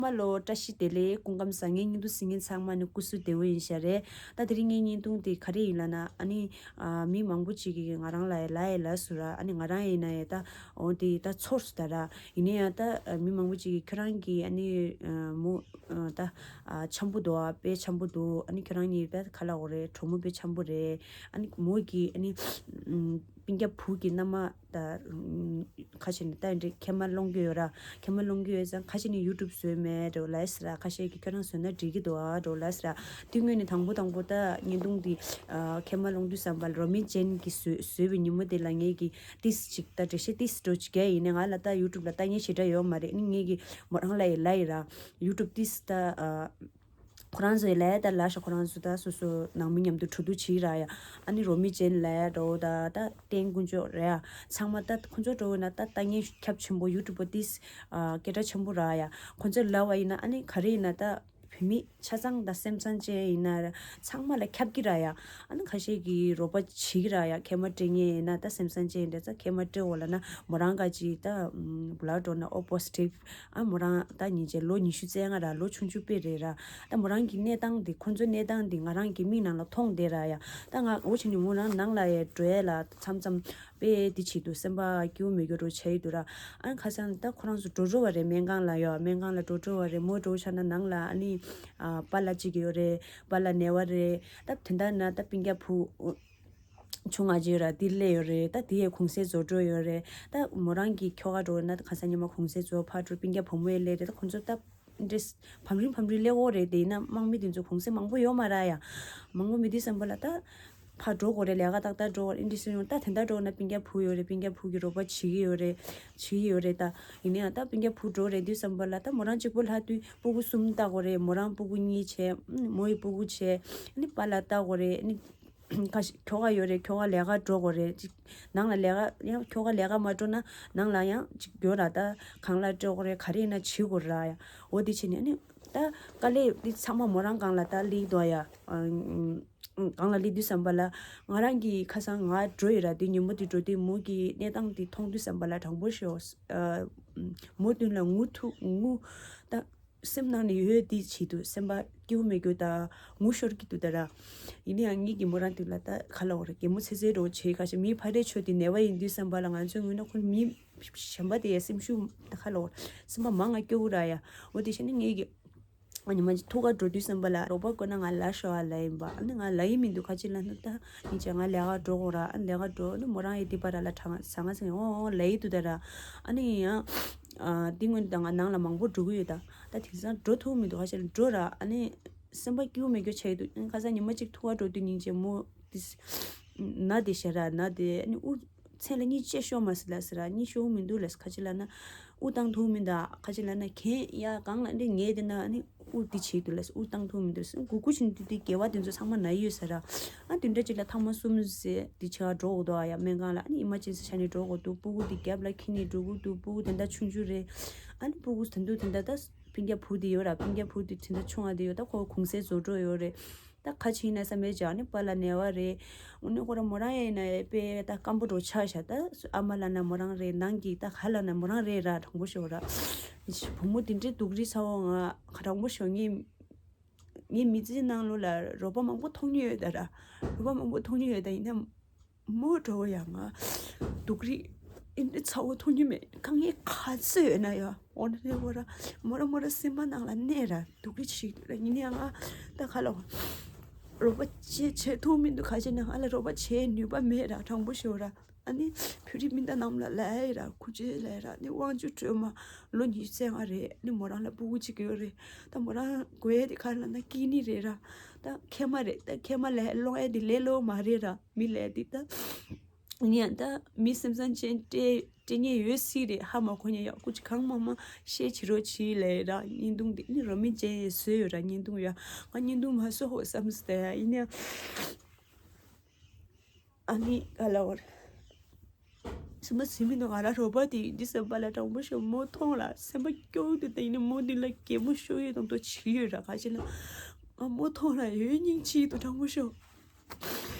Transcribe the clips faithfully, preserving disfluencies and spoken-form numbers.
མ་ལོ། བཀྲ་ཤིས་བདེ་ལེགས། སྐུ་ཁམས་བཟང་། ངའི་བརྙན་ཐུང་གཟིགས་མཁན་ཚང་མ་ནི་སྐུ་གཟུགས་བདེ་པོ་ཡིན་ཤག་རེད། ད་དེ་རིང་ངའི་བརྙན་ཐུང་དེ་ག་རེ་ཡིན་ལབ་ན། ཨ་ནི་ཨ། མི་མང་པོ་ཅིག་གིས་ང་རང་ལ་ལབ་ཡས་ལབ་སོང་ར། ཨ་ནི་ང་རང་ཡིན་ན་ཡང་ད་འོ་དེ་ད་ཚོར་སོང་ད་ར། ཡིན་ན་ཡང་ད་མི་མང་པོ་ཅིག་གིས་ཁྱོད་རང་གིས་ཨ་ནི་མོ་ད་འཆམ་པོ་འདུག་ཨ། དཔེ་འཆམ་པོ་འདུག་ཨ་ནི་ཁྱོད་རང་གཉིས་ད་ག་ལབ་དགོས་རེད། གྲོགས་མོ་དཔེ་འཆམ་པོ་རེད། ཨ་ནི་མོ་གིས་ཨ་ནི་སྤུན་ཀྱག་བུ་གི་མནའ་མ་ད་ཁ་ཤས་ནི་ད་འདྲ་ཁལ་མ་སློང་གི་ཡོད་ར། ཁལ་མ་སློང་གི་ཡོད་ཙང་ཁ་ཤས་ནི་ཡུ་ཊུབ་བཟོས་མེད་འགྲོ་ལབ་ཟེར་ར། ཁ་ཤས་ཀྱིས་ཁྱོད་རང་བཟོས་ན་འགྲིག་གི་འདུག་ཨ་འགྲོ་ལབ་ཟེར་ར། དེ་སྔོན་ནས་དང་པོ་དང་པོ་ད་བརྙན་ཐུང་འདི་ཁལ་མ་སློང་དུས་ཙམ་པ་ལ་རོ་མི་ཅན་གྱིས་བཟོས་བཟོས་པའི་ཉིན་མོ་དེ་ལ་ངས་ཀྱིས་ཏིས་ཅིག་ད་འགྲེལ་བཤད་ཏིས་འགྲོ་ཅིག་རྒྱག་ཡིན་ནས། ང་ལ་ད་ཡུ་ཊུབ་ལ་ལྟ་མཁན་ཞེ་དྲག་ཡོད་མ་རེད། ཨ་ནི་ངས་ཀྱིས་མོ་རང་ལ་ཡི་ལབ་ཡི་ར། ཡུ་ཊུབ་ཏིས་ད་ཁོ་རང་ཚོ་ཡི་ལབ་ཡ་ད་ལབ་ཤག་ཁོ་རང་ཚོ་ད་སོ་སོ་ནང་མི་མཉམ་དུ་གྲོས་བསྡུར་བྱེད་ཀྱི་ར་ཡ། ཨ་ནི་རོ་མི་ཅན་ལབ་ཡ་འགྲོ་ད་ད་ཏན་དཀོན་མཆོག་རེད་ཡ། ཚང་མ་ད་ཁོ་ཚོ་འགྲོ་ན་ད་ལྟ་མཁན་ཁྱབ་ཆེན་པོ་ཡུ་ཊུབ་པ་ཏིས་སྐད་གྲགས་ཆེན་པོ་ར་ཡ། ཁོ་ཚོས་ལབ་པ་ཡིན་ན་ཨ་ནི་ག་རེ་ཡིན་ན་ད། བོད་མི་ཆ་ཚང་དང་སེམས་བཟང་ཅན་ཡིན་ན་ཚང་མ་ལ་ཁྱབ་ཀྱི་ར་ཡ། ཨ་ནི་ཁ་ཤས་ཀྱིས་རོགས་པ་བྱེད་ཀྱི་ར་ཡ། ཁལ་མ་སྤྲད་མཁན་ཡིན་ན་ད་སེམས་བཟང་ཅན་ཡིན་འདྲ་ཙང་ཁལ་མ་སྤྲད་འོ་ལབ་ན་མོ་རང་ག་ཅིག་ད་བླ་འགྲོ་ན་ཨོ་པོ་སི་ཊིབ། ཨ་མོ་རང་ད་ཉིན་བྱེད་ལོ་ཉི་ཤུ་རྩ་ལྔ་ར། ལོ་ཆུང་ཆུང་དཔེ་རེད་ར། ད་མོ་རང་གི་གནས་སྟངས་འདི་ཁོ་ཚོའི་གནས་སྟངས་འདི་ང་རང་གི་མིག་ནང་ལ་མཐོང་བསྡད་ར་ཡ། ད་ང་འོ་བྱས་ནས་མོ་རང་ནང་ལ་ཡ་འགྲོ་ཡ་ལ་མཚམས་མཚམས་དཔེ་འདི་བྱེད་དུས་སེམས་པ་སྐྱིད་པོ་མེད་རྒྱུ་འདྲ་བྱས་ཡོད་དུས་ར། ཨ་ཁ་སང་ད་ཁོ་རང་ཚོ་འགྲོ་འགྲོ་བ་རེད། སྨན་ཁང་ལ་ཡོད། སྨན་ཁང་ལ་འགྲོ་འགྲོ་བ་རེད། མོ་འགྲོ་ཆ་ན་ནང་ལ་ཨ་ནི་ཨ་པཱ་ལགས་གཅིག་ཡོད་རེད། པཱ་ལགས་ནེ་བ་རེད། ད་དེ་འདྲ་ན་ད་སྤུན་ཀྱག་བུ་ཆུང་ང་གཅིག་ཡོད་ར། དེ་སླེབས་ཡོད་རེད། ད་དེ་ཡས་གུང་སེང་བཟོ་འགྲོ་ཡོད་རེད། ད་མོ་རང་གི་ཁྱོ་ག་འགྲོ་ན་ད་ཁ་སང་ཉི་མ་གུང་སེང་བཟོ་ཕར་འགྲོ། སྤུན་ཀྱག་བུ་མོ་ཡས་སླེབས་རེད། ད་ཁོ་ཚོ་ད་འདྲེས་བམ་རིམ་བམ་རིམ་སླེབས་འོ་རེད། དེ་ཡིན་ན་དམག་མི་དེ་ཚོ་གུང་སེང་མང་པོ་ཡོད་མ་ར་ཡ། མང་པོ་མེད་དུས་ཙམ་པ་ལ་ད་ཕར་འགྲོ་དགོས་རེད། ལས་ཀ་ཏག་ཏག་འགྲོ་དགོས་རེད། འདི་སེ་ཡོང་ད་དེ་འདྲ་འགྲོ་ན་སྤུན་ཀྱག་བུ་ཡོད་རེད། སྤུན་ཀྱག་བུ་གིས་རོགས་པ་བྱེད་ཀྱི་ཡོད་རེད། བྱེད་ཀྱི་ཡོད་རེད། ད་ཡིན་ན་ཡང་ད་སྤུན་ཀྱག་བུ་འགྲོ་རེད་དུས་ཙམ་པ་ལ་ད་མོ་རང་གཅིག་པོ་ལྷག་དུས་སྤུ་གུ་གསུམ་ལྟ་དགོས་རེད། མོ་རང་སྤུ་གུ་གཉིས་བྱས། མོ་ཡི་སྤུ་གུ་བྱས། ཨ་ནི་པཱ་ལགས་ལྟ་དགོས་རེད། ཨ་ནི་ཁ་ཤས་ཁྱོ་ག་ཡོད་རེད། ཁྱོ་ག་ལས་ཀ་འགྲོ་དགོས་རེད། ཅིག་ནང་ལ་ལས་ཀ་ཡང་ཁྱོ་ག་ལས་ཀ་མ་འགྲོ་ན་ནང་ལ་ཡང་ཅིག་ཡོད་ར། ད་ཁང་གླ་སྤྲོད་དགོས་རེད། ག་རེ་ཡིན་ན་བྱེད་དགོས་ར་ཡ། འོ་དེ་བྱས་ནས་ཨ་ནི་ད་དཀའ་ལས་འདི་ཚང་མ་མོ་རང་སྒང་ལ་ད་སླེབས་འདུག་ཡ། སྒང་ལ་སླེབས་དུས་ཙམ་པ་ལ་ང་རང་གི་ཁ་སང་ང་འགྲོ་ཡི་ར། དེ་ཉིན་མོ་དེ་འགྲོ་དུས་མོ་གི་གནས་སྟངས་དེ་མཐོང་དུས་ཙམ་པ་ལ་དྲང་པོ་ཤོད། མོ་མདུན་ལ་ངུ་ཐུག་ངུ་ད། སེམས་ནང་ནས་ཡོད་དེ་བྱེད་དུས་སེམས་པ་སྐྱིད་པོ་མེད་རྒྱུ་དང་ངུ་ཤོར་གྱི་འདུག་ད་ར། ཡིན་ན་ཡང་ངེད་ཀྱི་མོ་རང་དེ་ལ་ད་ག་ལབ་དགོས་རེད། གད་མོ་ཚེ་ཚེ་འདྲ་བོ་བྱེད། ཁ་ཤས་མི་ཕ་རེ་ཆོས་དེ་ནད་པ་ཡིན་དུས་ཙམ་པ་ལ་ང་ཚོས་ངུས་ན་ཁོ་མི་གཞན་པ་དེ་ཡ་སེམས་ཤུགས་ད་ག་ལབ་དགོས་རེད། སེམས་པ་མང་ང་སྐྱོ་གི་ར་ཡ། འོ་དེ་བྱས་ནས་ངེད་ཀྱི་ཨ་ཉི་མ་ཐུག་ག་འགྲོ་དུས་ཙམ་པ་ལ་རོགས་པ་དགོས་ན་ང་ལབ་ཤོག་ཨ་ལབ་ཡིན་པ། ཨ་ནི་ང་ལབ་ཡི་མི་འདུག་ག་ཅི་ལབ་ན་ད་ཡིན་ཅེ་ང་ལས་ཀ་འགྲོ་དགོས་ར། ཨ་ནི་ལས་ཀ་འགྲོ་ཨ་ནི་མོ་རང་ཡི་དེ་པ་ར་ལ་གྲང་ཟ་ང་ཟེར་ཨོ་ཨོ་ལབ་ཡི་འདུག་ད་ར། ཨ་ནི་ཡང་ཨ་དེ་སྔོན་ད་ང་ནང་ལ་མང་པོ་འགྲོ་གི་ཡོད་ད། ད་དེང་སང་འགྲོ་ཐུབ་མི་འདུག་ག་ཅི་ལབ་འགྲོ་ར། ཨ་ནི་སེམས་པ་སྐྱིད་པོ་མེད་རྒྱུ་ཆགས་ཡི་འདུག་ཨ་ནི་ཁ་སང་ཉི་མ་གཅིག་ཐུག་ག་འགྲོ་དུས་ཉིན་ཅེ་མོ་དེ་ན་དེ་ཞེ་ར་ན་དེ་ཨ་ནི་དབུགས་མཚན་ལ་གཉིད་ཅེ་ཤོར་མ་སི་ལ་སི་ར། གཉིད་ཤོར་མི་འདུག་ལ་སི། ཁ་ཅི་ལབ་ན་དབུགས་བཏང་ཐུབ་མི་འདུག་ཁ་ཅི་ལབ་ན་གན་ཡ་གང་ལ་འདྲེ་ངས་དེ་ན་ཨ་ནི་དབུགས་འདི་བྱེད་འདུག་ལ་སི། དབུགས་བཏང་ཐུབ་མི་འདུག་ལ་སི། གུ་གུ་བྱིན་དུས་དེ་དགེ་བ་དེ་ཚོ་ཚང་མ་ན་ཡོད་ས་ར། ཨ་དེ་འདྲ་ཅིག་ལ་ཐེངས་མ་གསུམ་ཟེར་དེ་ཆ་འགྲོ་དགོས་འདུག་ཨ་ཡ་སྨན་ཁང་ལ། ཨ་ནི་ཨི་མར་ཇེན་སི་ཆ་ནས་འགྲོ་དགོས་འདུག་སྤུ་གུ་དེ་རྒྱབ་ལ་འཁྱེར་ནས་འགྲོ་དགོས་འདུག་སྤུ་གུ་དེ་འདྲ་ཆུང་ཆུང་རེད། ཨ་ནི་སྤུ་གུ་ད་དུང་དེ་འདྲ་ད་སྤུན་ཀྱག་བུ་དེ་ཡོད་ར། སྤུན་ཀྱག་བུ་དེ་དེ་འདྲ་ཆུང་བ་དེ་ཡོད། ད་ཁོ་གུང་སེང་བཟོ་འགྲོ་ཡོད་རེད། ད་ཁ་ཕྱིན་ན་བསམ་པའི་ཇག་ནི་པཱ་ལགས་ནད་པ་རེད། འོ་ནི་ཁོ་ར་མོ་རང་ཡིན་ན་དཔེ་ད་སྐམ་པོ་འདྲ་ཆགས་ཤག་ད་ཨ་མ་ལབ་ན་མོ་རང་རེད། ནང་གི་ད་ག་ལབ་ན་མོ་རང་རེད་ར། དྲང་པོ་ཤོད་ར། བུ་མོ་དེ་འདྲའི་སྡུག་རུས་ཚ་བོ་ང་ག་དྲང་པོ་ཤོད། ངས་ངའི་མི་ཚེའི་ནང་ལོགས་ལ་རོགས་པ་མང་པོ་མཐོང་མྱོང་ཡོད་ད་ར། རོགས་པ་མང་པོ་མཐོང་མྱོང་ཡོད་ད། ཡིན་ན་མོ་འདྲ་བོ་ཡང་ང་སྡུག་རུས་ཨིན་འདྲ་ཚ་བོ་མཐོང་མྱོང་མེད། དཀའ་ངལ་ག་ཚོད་ཡོད་ན་ཡང་འོ་ན་རེ་བོ་ར་མོ་ར་མོ་ར་སེམས་པ་ནང་ལ་གནས་ར། སྡུག་རུས་ཞིག་འདུག་ར། ཡིན་ན་ཡང་ང་ད་ག་ལ་རོགས་པ་བྱེད་བྱེད་ཐུབ་མི་འདུག་ག་བྱས་ན་ང་ལ་རོགས་པ་བྱེད་ནུས་པ་མེད་ར། དྲང་པོ་ཤོད་ར། ཨ་ནི་བོད་རིགས་མི་སྡེ་རྣམས་ལ་ལབ་ཡ་ར། ཁུ་ཆེ་ལབ་ཡ་ར། ཨ་ནི་དབང་ཕྱུག་སྒྲོལ་མ་ལོ་ཉི་ཤུ་རྩ་ལྔ་རེད། ཨ་ནི་མོ་རང་ལ་སྤུ་གུ་གཅིག་ཡོད་རེད། ད་མོ་རང་དགོས་ཡ་དེ་ག་རེ་ལབ་ན་ཀི་ནི་རེད་ར། ད་མཁལ་མ་རེད། ད་མཁལ་མ་ལས་སློང་ཡ་དེ་ལས་སླ་བོ་མ་རེད་ར། མི་ལས་དེ་ད་ཨ་ནི་ཡང་ད་མི་སེམས་བཟང་ཅན་སྤྲད་སྤྲད་མཁན་ཡོད་སྲིད་རེད། ཧ་མ་གོ་མཁན་ཡག་ཁུ་ཆེ་གང་མང་མང་བཤད་བྱེད་རོགས་བྱེད་ལབ་ཡ་ར། བརྙན་ཐུང་དེ་ཨ་ནི་རོ་མི་ཅན་ཡས་བཟོས་ཡོད་ར། བརྙན་ཐུང་ཡ་ང་བརྙན་ཐུང་མ་བཟོ་ཧོ་བསམ་སྟེ་ཡ་ཡིན་ཡང་། ཨ་ནི་ག་ལ་བར། སེམས་པ་ཟིན་མི་འདུག་ང་རང་རོགས་པ་དེ་འདི་སེམས་པ་ལ་དྲང་པོ་ཤོད། མོ་མཐོང་ལ་སེམས་པ་སྐྱོ་དུ་དེ་ནི་མོ་འདི་ལ་གད་མོ་ཤོར་ཡོད་དང་དོ་བྱེད་ཡོད་ར། ག་ཅི་ལ་ང་མོ་མཐོང་ལ་ཡོད་སྙིང་རྗེ་དུ་དྲང་པོ་ཤོད།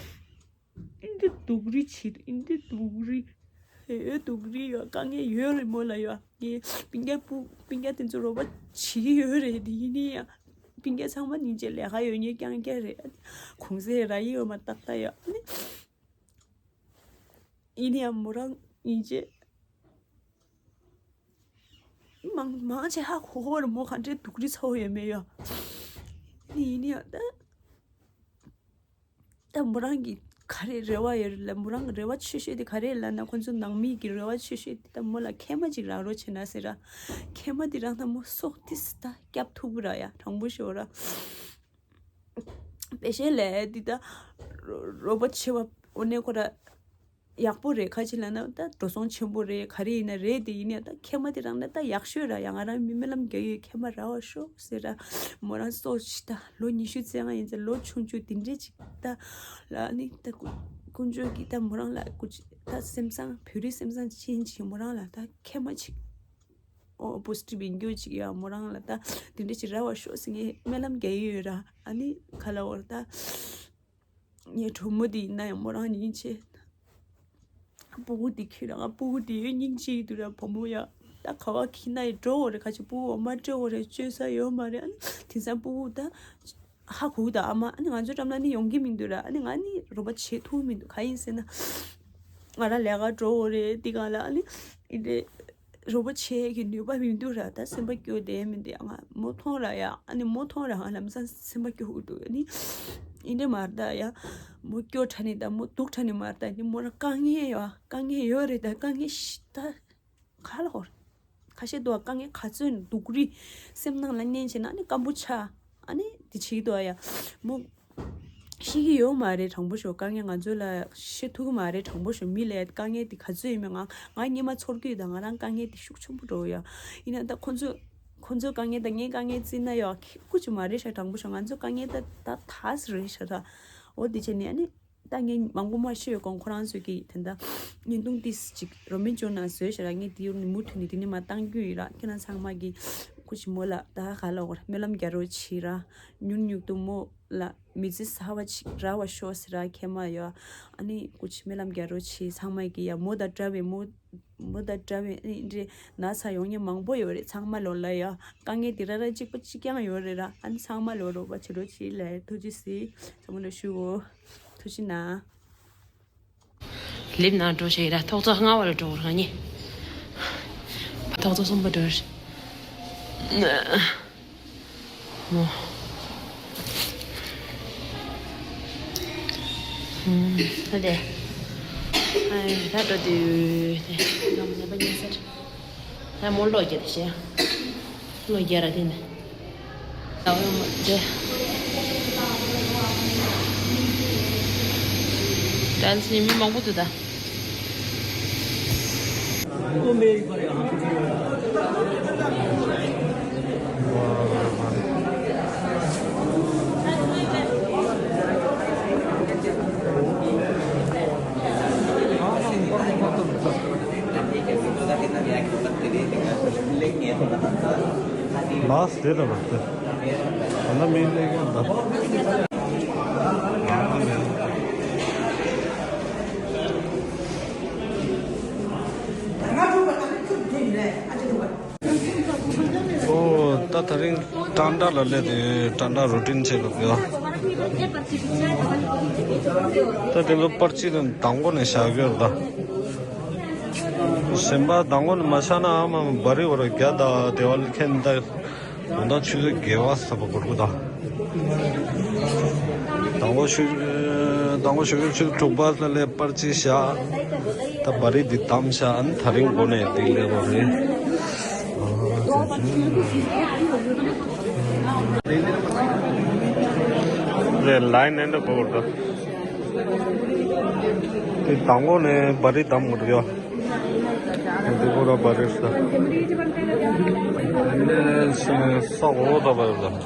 ཨིན་དི་སྡུག་རུས་བྱེད་དུ་ཨིན་དི་སྡུག་རུས། ཡོད། སྡུག་རུས་ཡོད། དཀའ་ངལ་ཡོད་རེད་མོ་ལ་ཡོད། ངའི་སྤུན་ཀྱག་སྤུ་སྤུན་ཀྱག་དེ་ཚོ་རོགས་པ་བྱེད་ཀྱི་ཡོད་རེད། དེ་ཡིན་ནའི་ཡང་སྤུན་ཀྱག་ཚང་མ་སྙིང་རྗེ། ལས་ཀ་ཡོད་མཁན་རྐྱང་རྐྱང་རེད། གུང་སེང་རག་གི་ཡོད་མ་རེད་ཏག་ཏག་ཡོད། ཨ་ནི་ཡིན་ནའི་ཡང་མོ་རང་སྙིང་རྗེ། མང་མང་ཆེ་ཧ་གོ་གོ་རེད། མོ་ག་འདྲའི་སྡུག་རུས་ཚ་བོ་ཡོད་མེད་ཡོད། ཨ་ནི་ཡིན་ནའི་ཡང་ད། ད་མོ་རང་གི་ག་རེ་རེ་བ་ཡོད་རེད་ལ། མོ་རང་གི་རེ་བ་ཆེ་ཤོས་དེ་ག་རེ་ལབ་ན། ཁོ་ཚོ་ནང་མི་གི་རེ་བ་ཆེ་ཤོས་དེ་ད་མོ་ལ་མཁལ་མ་ཅིག་རག་རོགས་བྱེད་ན་ཟེར་ར། མཁལ་མ་དེ་རག་ན་མོ་སྲོག་ཏིས་ད་སྐྱབས་ཐུབ་ར་ཡ། དྲང་པོ་ཤོད་ར། པེ་ཤེ་ལས་དེ་ད་རོ་རོགས་པ་བྱེད་པ་འོ་ནས་ཁོ་ར་ཡག་པོ་རེད། ཁ་ཅིག་ལབ་ན་ད་འགྲོ་སོང་ཆེན་པོ་རེད། ག་རེ་ཡིན་ན་རེད། དེ་ཡིན་ནའི་ད་མཁལ་མ་དེ་རག་ན་ད་ཡག་ཤོས་ར་ཡ། ང་རང་མི་སྨོན་ལམ་རྒྱག་ཡོད། མཁལ་མ་རག་པ་ཤོག་ཟེར་ར། མོ་རང་སོ་ཞིག་ད་ལོ་ཉི་ཤུ་རྩ་ལྔ་ཡིན་ཙང་ལོ་ཆུང་ཆུང་དེ་འདྲས་ཅིག་ད་ལ་ནི་ད་དཀོན་མཆོག་གིས་ད་མོ་རང་ལ་སྐུ་ཅི་ད་སེམས་བཟང་བོད་རིགས་སེམས་བཟང་ཅན་ཅིག་མོ་རང་ལ་ད་མཁལ་མ་ཅིག་ཨོ་པོ་སི་ཊིབ་ཡིན་རྒྱུ་ཅིག་ཡ། མོ་རང་ལ་ད་དེ་འདྲས་ཅིག་རག་པ་ཤོག་ཟེར་ངས་སྨོན་ལམ་རྒྱག་ཡོད་ར། ཨ་ནི་ག་ལ་འོར་ད། ངའི་གྲོགས་མོ་དེ་ཡིན་ན་ཡང་མོ་རང་སྙིང་རྗེ། སྤུ་གུ་དེ་ཁྱོད་རང་སྤུ་གུ་དེ་ཡོད་སྙིང་རྗེ་ཡི་འདུག་ར་བུ་མོ་ཡ། ད་ག་བ་ཁྱི་ན་ཡི་འགྲོ་འོ་རེད། ཁ་ཅིག་སྤུ་གུ་འོ་མ་སྤྲད་འོ་རེད། བཅོས་ས་ཡོད་མ་རེད། ཨ་ནི་དེང་སང་སྤུ་གུ་ད་ཧ་གོ་ད་ཨ་མ། ཨ་ནི་ང་ཚོ་འགྲམ་ལ་ནི་ཡོང་གི་མི་འདུག་ར། ཨ་ནི་ང་ནི་རོགས་པ་བྱེད་ཐུབ་མི་འདུག་ག་ཡིན་ཟེར་ན། ང་རང་ལས་ཀ་འགྲོ་འོ་རེད། དེ་ག་ལ་ཨ་ནི་ཨི་འདྲེ། རོགས་པ་བྱེད་ཀྱི་ནུས་པ་མི་འདུག་ར། ད་སེམས་པ་སྐྱོ་བསྡད་མི་འདུག་ང་མོ་མཐོང་ར་ཡ། ཨ་ནི་མོ་མཐོང་ར་ང་ལམ་སང་སེམས་པ་སྐྱོ་འུ་འདུག་ཨ་ནི་ཨི་འདྲེ་མ་རེད་ད་ཡ། མོ་སྐྱོ་དྲགས་ནི་ད་མོ་སྡུག་དྲགས་ནི་མ་རེད་ད། ཨ་ནི་མོ་ར་དཀའ་ངལ་ཡོད། དཀའ་ངལ་ཡོད་རེད་ད། དཀའ་ངལ་ཤི་ད་ག་ལ་ཧོར་ཁ་ཤས་འདུག་དཀའ་ངལ་ག་ཚོད་སྡུག་རུས་སེམས་ནང་ལ་མནན་བྱས་ན་ཨ་ནི་སྐམ་པོ་ཆགས། ཨ་ནི་དེ་བྱེད་ཀྱི་འདུག་ཡ། མོ་ཤེས་ཀྱི་ཡོད་མ་རེད། དྲང་པོ་ཤོད། དཀའ་ངལ་ང་ཚོ་ལ་ཤེས་ཐུབ་ཀྱི་མ་རེད། དྲང་པོ་ཤོད། མི་ལ་དཀའ་ངལ་དེ་ག་ཚོད་ཡིན་མིན་ང་ང་སྙེ་མ་ཚོར་གྱི་ཡོད། ད་ང་རང་དཀའ་ངལ་དེ་ཤུགས་ཆེན་པོ་འགྲོ་ཡ། ཡིན་ན་ད་ཁོ་ཚོ་ཁོ་ཚོའི་དཀའ་ངལ་དང་ངའི་དཀའ་ངལ་བརྩིས་ན་ཡ་ཁེ་ཁུ་ཅིག་མ་རེད་ཤག་དྲང་པོ་ཤོད། ང་ཚོའི་དཀའ་ངལ་ད་ད་ཐག་རེད་ཤག་ད། འོ་དེ་བྱས་ནས་ཨ་ནི། ད་ངས་མང་པོ་མ་ཤེས་གོང་ཁོ་རང་ཚོས་ཀྱིས་དེ་འདྲ་བརྙན་ཐུང་ཏིས་ཅིག་རོ་མན་ཅོ་ན་བཟོས་ཤག་ར། ངས་དེ་ཡོར་ནས་མུ་མཐུད་ནས་དེ་ནས་མ་བཏང་རྒྱུ་ཡིན་ར། ཁྱེད་རང་ཚང་མ་གིས་སྐུ་མཁྱེན་མོ་ལ་ད་ག་ལ་འོར་སྨོན་ལམ་རྒྱག་རོགས་བྱེད་ར། མྱུར་མྱུར་དུ་མོ་ལ་མི་ཚེ་གསར་བ་ཅིག་རག་པ་ཤོག་ཟེར་ར། མཁལ་མ་ཡོད། ཨ་ནི་སྐུ་མཁྱེན་སྨོན་ལམ་རྒྱག་རོགས་བྱེད། ཚང་མ་གིས་ཡ་མོ་དང་འདྲ་བའི་མོ་མོ་དང་འདྲ་བའི་ཨ་ནི་འདྲ་ན་ཚ་ཡོང་མཁན་མང་པོ་ཡོད་རེད། ཚང་མ་ལོ་ལ་ཡ་དཀའ་ངལ་དེ་ར་ར་གཅིག་པ་གཅིག་རྐྱང་ཡོད་རེད་ར། ཨ་ནི་ཚང་མ་ལོ་རོགས་པ་བྱེད་རོགས་བྱེད་ལ་ཐུགས་རྗེ་གཟིགས། ཚང་མ་ལ་ཞུའོ། ཐུགས་རྗེ་གནང་། ལེབ་ན་འགྲོ་ཞེས་ར། ཐོག་བརྩེགས་ལྔ་བ་ལ་འགྲོ་ར་ངས། ཐོག་བརྩེགས་གསུམ་པ་འགྲོ་ར། མོ། ད་དེ། ཨ་ད་འགྲོ་དུས་དེ་ནམ་ནེ་པ་ཉལ་སར། ད་མོ་ལོག་རྒྱབ་བྱས། ལོག་རྒྱབ་ར་དེ་ནས། ད་འོ་མ་དེ། ད་ནི་མི་མང་པོ་འདུག་ད། ལགས་དེ་ལ་བར་དེ། ད་ལྟ་མི་ལེགས་ཡོད་ད། ཨོ་ད་དེ་རིང་ཀྲན་ཀྲ་ལ་སླེབས་ཏེ་ཀྲན་ཀྲ་རུ་ཊིན་བྱེད་དགོས་ཡོད། ད་དེ་ལོ་པར་ཅི་དང་དང་པོ་ནས་བཞག་གི་ཡོད་ད། གཞན་པ་དང་པོ་ནས་མ་བཞག་ན་ཨ་མ་བ་རི་བར་རྒྱ་ད་དེ་བ་ལ་ཁེན་ད། དགོང་དག་ཆུ་ཚོད་བརྒྱད་པ་ཟ་བ་གོ་དགོས་དང་། དང་པོ་ཆུ་དང་པོ་ཆུ་ཚོད་དྲུག་པ་ལ་ལས་པར་ཅི་བཞག་ད་བ་རི་འདི་བསྡམས་བཞག་ཨ་ནི་དེ་རིང་འགོ་ནས་འདི་སླེབས་པ་རེད། རེད་ལའིན་ནས་འདྲ་གོ་དགོས་དང་། དེ་དང་པོ་ནས་བ་རི་བསྡམས་དགོས་ཡོད། འདི་ཁོ་ར་བ་རེད་ས། ས་འོ་ད་བ་རེད་ས།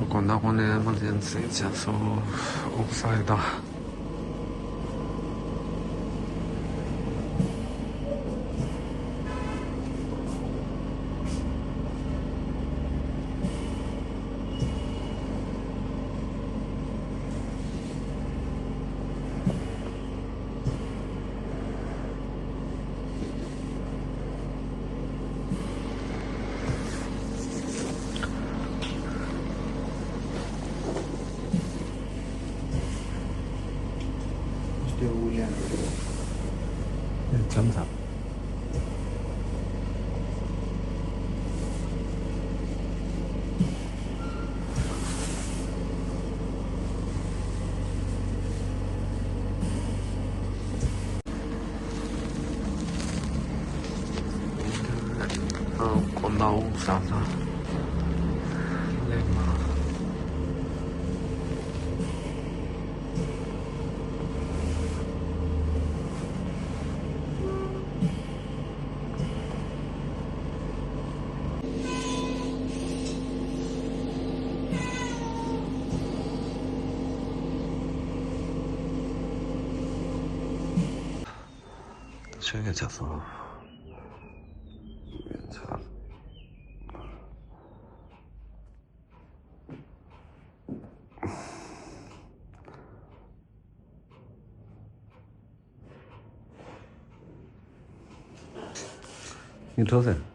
དགོང་དག་དགོང་ནས་མ་ལེན་ཟིན་བྱས་སོ། ཨོག་ས་ཡི་ད། འཇམ་ཚ། ཨ། ཀོ་ནའོ་ས་ས་ལེ་མ། ཆོས་ཀྱི་ཆགས་སོང་། ཡིན་ཐོག་ཟེར།